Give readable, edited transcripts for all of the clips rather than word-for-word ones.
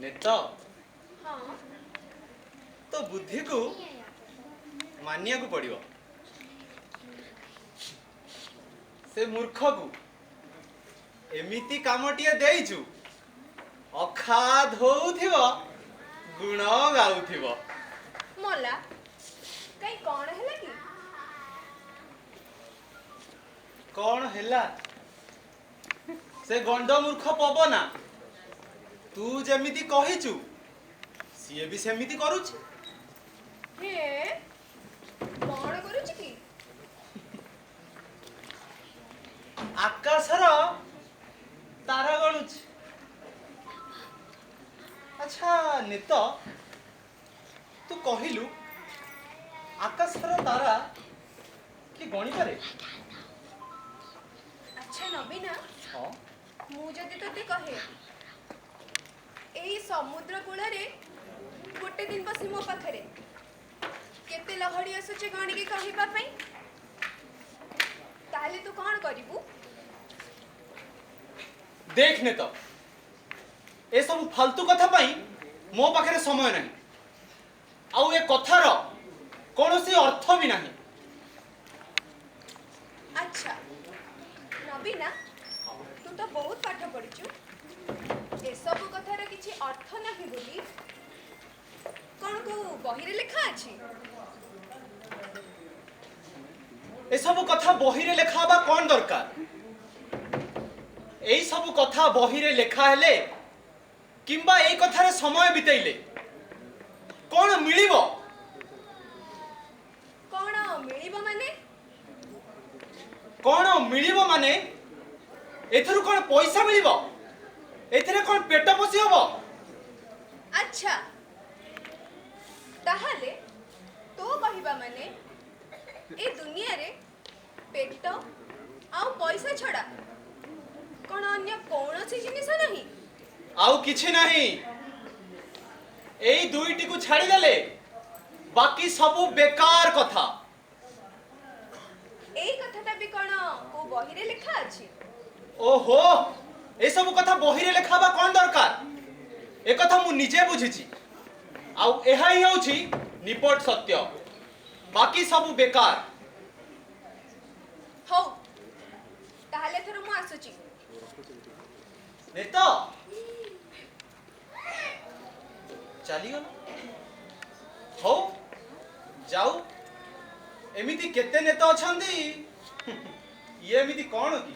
ନେତ, ହଁ। ତୋ ବୁଦ୍ଧିକୁ ମାନିବାକୁ ପଡିବ। ସେ ମୂର୍ଖକୁ ଏମିତି କାମଟିଏ ଦେଇଛୁ, ଅଖା ଧୋଉଥିବ ଗୁଣ ଗାଉଥିବ। ମଲା, କାଇଁ କଣ ହେଲା କି? କଣ ହେଲା? ସେ ଗଣ୍ଡ ମୂର୍ଖ ପବନା ତୁ ଯେମିତି କହିଛୁ ସିଏ ବି ସେମିତି କରୁଛି। ହେ, କଣ କରୁଛି କି? ଆକାଶର ତାରା ଗଣୁଛି। ଆଚ୍ଛା ନେତ, ତୁ କହିଲୁ, ଆକାଶର ତାରା କିଏ ଗଣିପାରେ? ଆଚ୍ଛା ନବୀନା, ହଁ। ମୁଁ ଯଦି ତୋତେ କହେ ଏଇ ସମୁଦ୍ର କୂଳରେ ଗୋଟେ ଦିନ ବସି ମୋ ପାଖରେ କେତେ ଲହଡ଼ି ଆସୁଛି ଗଣିକି କହିବା ପାଇଁ, ତାହେଲେ ତୁ କଣ କରିବୁ? ଦେଖ ନେତ, ଏସବୁ ଫାଲତୁ କଥା ପାଇଁ ମୋ ପାଖରେ ସମୟ ନାହିଁ, ଆଉ ଏ କଥାର କୌଣସି ଅର୍ଥ ବି ନାହିଁ। ଆଚ୍ଛା ନବୀନା, ତୁ ତ ବହୁତ ପାଠ ପଢିଛୁ, ଏସବୁ କଥାର କିଛି ଅର୍ଥ ନାହିଁ ବୋଲି କଣ କୋଉ ବହିରେ ଲେଖା ଅଛି? ଏସବୁ କଥା ବହିରେ ଲେଖା ହବା କଣ ଦରକାର? ଏଇ ସବୁ କଥା ବହିରେ ଲେଖା ହେଲେ କିମ୍ବା ଏଇ କଥାରେ ସମୟ ବିତେଇଲେ କଣ ମିଳିବ? କଣ ମିଳିବ ମାନେ? କଣ ମିଳିବ ମାନେ, ଏଥିରୁ କଣ ପଇସା ମିଳିବ? ଏଥିରେ କଣ ପେଟ ପୋଷି ହବ? ଆଚ୍ଛା, ତାହେଲେ ତୋ କହିବା ମାନେ ଏ ଦୁନିଆରେ ପେଟ ଆଉ ପଇସା ଛଡା କଣ ଅନ୍ୟ କୌଣସି ଜିନିଷ ନାହିଁ? ଆଉ କିଛି ନାହିଁ। ଏଇ ଦୁଇଟିକୁ ଛାଡ଼ିଦେଲେ ବାକି ସବୁ ବେକାର କଥା। ଏଇ କଥାଟା ବି କଣ କୋଉ ବହିରେ ଲେଖା ଅଛି? ଓହୋ, ଏସବୁ କଥା ବହିରେ ଲେଖା ହବା କଣ ଦରକାର? ଏକଥା ମୁଁ ନିଜେ ବୁଝିଛି, ଆଉ ଏହା ହିଁ ହେଉଛି ନିପଟ ସତ୍ୟ। ବାକି ସବୁ ବେକାର। ହଉ, ତାହେଲେ ଏଥର ମୁଁ ଆସୁଛି। ନେତ ଚାଲିଗଲା। ହଉ ଯାଉ, ଏମିତି କେତେ ନେତା ଅଛନ୍ତି। ଇଏ ଏମିତି କଣ କି?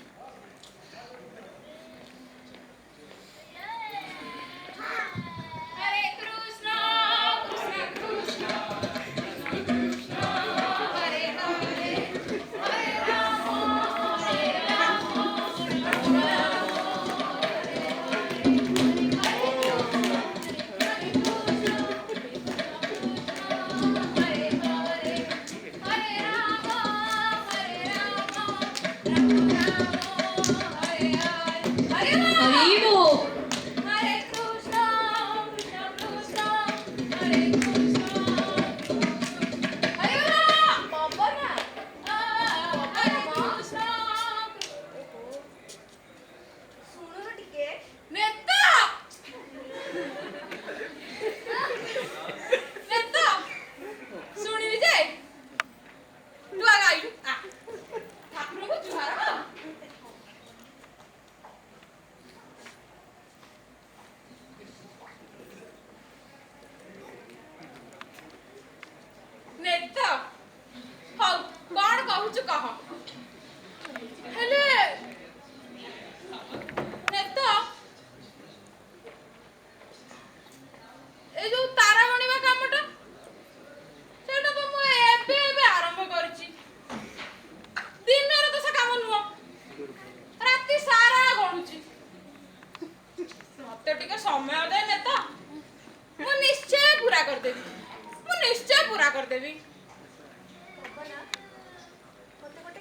Hare Krishna, Krishna Krishna, Krishna Hare Hare, Hare Rama, Hare Rama, Rama Rama, Hare Hare, Hare Krishna, Hare Krishna, Krishna Krishna, Hare Hare, Hare Rama, Hare Rama, Rama Rama, Hare Hare, Hare Rama. Haribol! Hare Krishna, Krishna Krishna, Hare Krishna, Hare Rama, Pabana, Hare Krishna. ଓହୋ, ଶୁଣୁନୁ ଟିକେ। ନେତା, ନେତା, ଶୁଣିବି ଯେ ତୁ ଆଗ ଆଇଲୁ ଆ, ଠାକୁରଙ୍କୁ ଜୁହାର ହ। ନେତା, ହଉ କଣ କହୁଛୁ କହ। ହେଲେ ନେତା, ଏ ଯୋଉ ତାରା ଗଣିବା କାମଟା, ସେଇଟା ତ ମୁଁ ଏବେ ଏବେ ଆରମ୍ଭ କରିଛି। ଦିନରେ ତ ସେ କାମ ନୁହଁ, ରାତି ସାରା ଗଣୁଛି। ମତେ ଟିକେ ସମୟ ଦେ ନେତା, ମୁଁ ନିଶ୍ଚୟ ପୁରା କରିଦେବି, ମୁଁ ନିଶ୍ଚୟ ପୁରା କରିଦେବି। ପବନା, ମତେ ଗୋଟେ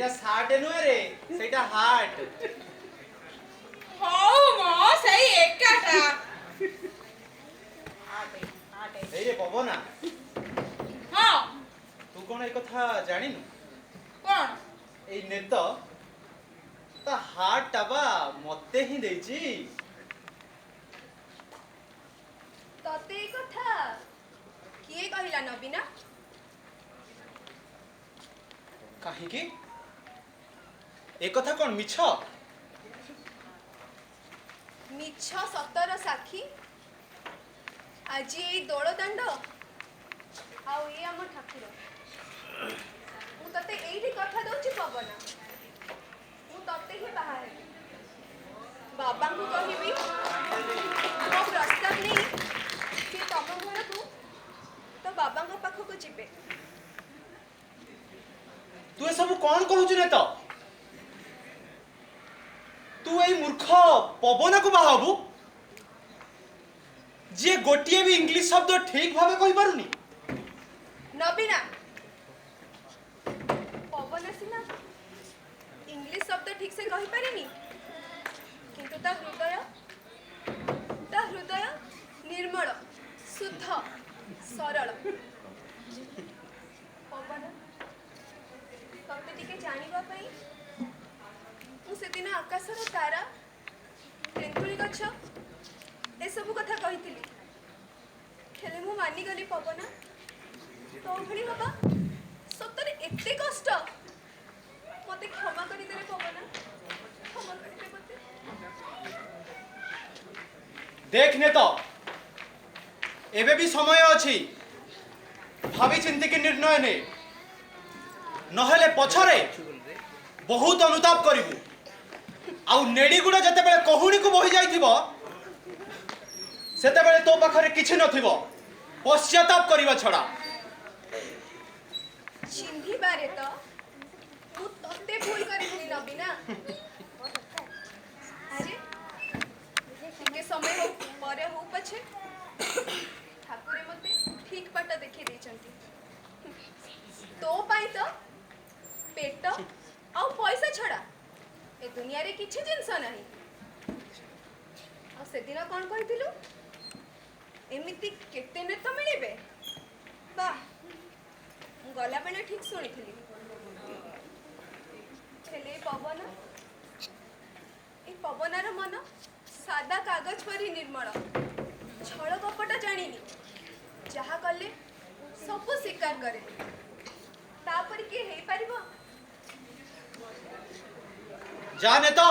ସେଇଟା ସାର୍ଟ ନୁହେଁ ରେ, ସେଇଟା ହାର୍ଟ। ହଉ ମ, ସେଇ ଏକାଟା। ଏଇ ରେ ପବନା। ହଁ। ତୁ କଣ ଏ କଥା ଜାଣିନୁ? କଣ? ଏଇ ନେତ ତା ହାର୍ଟଟା ବା ମତେ ହିଁ ଦେଇଛି। ତତେ ଏ କଥା କିଏ କହିଲା ନବୀନା? କାହିଁକି, ଏ କଥା କଣ ମିଛ? ମିଛ ସତର ସାକ୍ଷୀ ଆଜି ଏଇ ଦୋଳ ଦାଣ୍ଡ ଆଉ ଏ ଆମ ଠାକୁର। ମୁଁ ତତେ ଏଇଠି କଥା ଦଉଛି ପବନା, ମୁଁ ତତେ ହିଁ ବାହା ହେବି। ବାବାଙ୍କୁ କହିବି ମୋ ପ୍ରସ୍ତାବ ନେଇ ସେ ତମ ଘରକୁ ତୋ ବାବାଙ୍କ ପାଖକୁ ଯିବେ। ତୁ ଏସବୁ କଣ କହୁଛୁ ନେତ? ତୁ ଏଇ ମୂର୍ଖ ପବନକୁ ବାହା ହବୁ, ଯିଏ ଗୋଟିଏ ବି ଇଂଲିଶ ଶବ୍ଦ ଠିକ ଭାବେ କହିପାରୁନି? ନବୀନା, ପବନ ସିନା ଇଂଲିଶ ଶବ୍ଦ ଠିକ ସେ କହିପାରେନି, କିନ୍ତୁ ତା ହୃଦୟ ନିର୍ମଳ, ଶୁଦ୍ଧ, ସରଳ। ପବନ, ତତେ ଟିକେ ଜାଣିବା ପାଇଁ ମୁଁ ସେଦିନ ଆକାଶର ତାରା, ତେନ୍ତୁଳି ଗଛ ଏସବୁ କଥା କହିଥିଲି। ହେଲେ ମୁଁ ମାନିଗଲି ପବନ, ତୋ ଭଳି ହବା ସତରେ ଏତେ କଷ୍ଟ। ମତେ କ୍ଷମା କରିଦେଲେ ପବନ, କ୍ଷମା କରିଦେ ମତେ। ଦେଖ ନେତ, ଏବେ ବି ସମୟ ଅଛି, ଭାବି ଚିନ୍ତିକି ନିର୍ଣ୍ଣୟ ନେ, ନହେଲେ ପଛରେ ବହୁତ ଅନୁତାପ କରିବୁ। ଆଉ ନେଡ଼ିଗୁଡ଼ ଯେତେବେଳେ କହୁଣିକୁ ବହି ଯାଇଥିବ, ସେତେବେଳେ ତୋ ପାଖରେ କିଛି ନଥିବ ପଶ୍ଚାତାପ କରିବା ଛଡ଼ା। ଚିହ୍ନିବାରେ ତ ମୁଁ ତତେ ଭୁଲ କରିଥିଲି ନବୀନା। ଆରେ, ଟିକେ ସମୟ ହଉ ପରେ ହଉ ପଛେ ଠାକୁରେ ମତେ ଠିକ ବାଟ ଦେଖେଇ ଦେଇଛନ୍ତି। ତୋ ପାଇଁ ତ ପେଟ ଆଉ ପଇସା ଛଡା ଏ ଦୁନିଆରେ କିଛି ଜିନିଷ ନାହିଁ। ଆଉ ସେଦିନ କଣ କହିଥିଲୁ? ଏମିତି କେତେ ନେତ ମିଳିବେ? ବାଃ, ମୁଁ ଗଲାବେଳେ ଠିକ ଶୁଣିଥିଲି। ହେଲେ ଏ ପବନ, ଏ ପବନର ମନ ସାଦା କାଗଜ ପରି ନିର୍ମଳ। ଛଳ କପଟ ଜାଣିନି, ଯାହା କଲେ ସବୁ ସ୍ୱୀକାର କରେ। ତାପରି କିଏ ହେଇପାରିବ? ଯା ନେତ,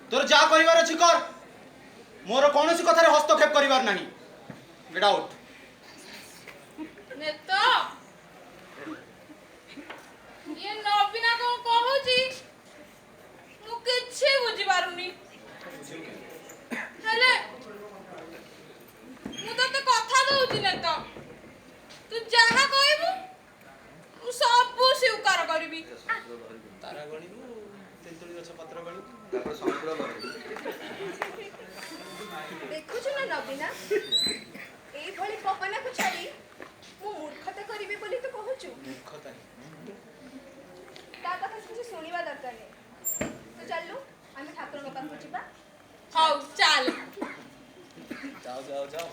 ତୋର ଯାହା କରିବାର ଅଛି କର। ମୋର କୌଣସି କଥାରେ ହସ୍ତକ୍ଷେପ କରିବାର ନାହିଁ। Get out. ନେତ, ଇଏ ନବୀନା କଣ କହୁଛି ମୁଁ କିଛି ବୁଝିପାରୁନି। ହେଲେ ମୁଁ ତତେ କଥା ଦଉଛି ନେତ, ତୁ ଯାହା କହିବୁ ମୁଁ ସବୁ ସ୍ୱୀକାର କରିବି। ତାରା ଗଣିବୁ, ତେନ୍ତୁଳି ଗଛ ପତ୍ର ଗଣିବୁ। ତାପରେ ସମୁଦ୍ର ଗଣିବୁ। ଦେଖୁଛୁ ନା ନବୀନା, ଏଇଭଳି ପବନାକୁ ଛାଡି ମୁଁ ମୂର୍ଖତା କରିବି ବୋଲି ତୁ କହୁଛୁ? ମୂର୍ଖତା। ତା କଥା କିଛି ଶୁଣିବା ଦରକାର ନାହିଁ। ତୁ ଚାଲୁ, ଆମେ ଠାକୁରଙ୍କ ପାଖକୁ ଯିବା। ହଉ, ଚାଲ। ଯାଅ ଯାଅ ଯାଅ।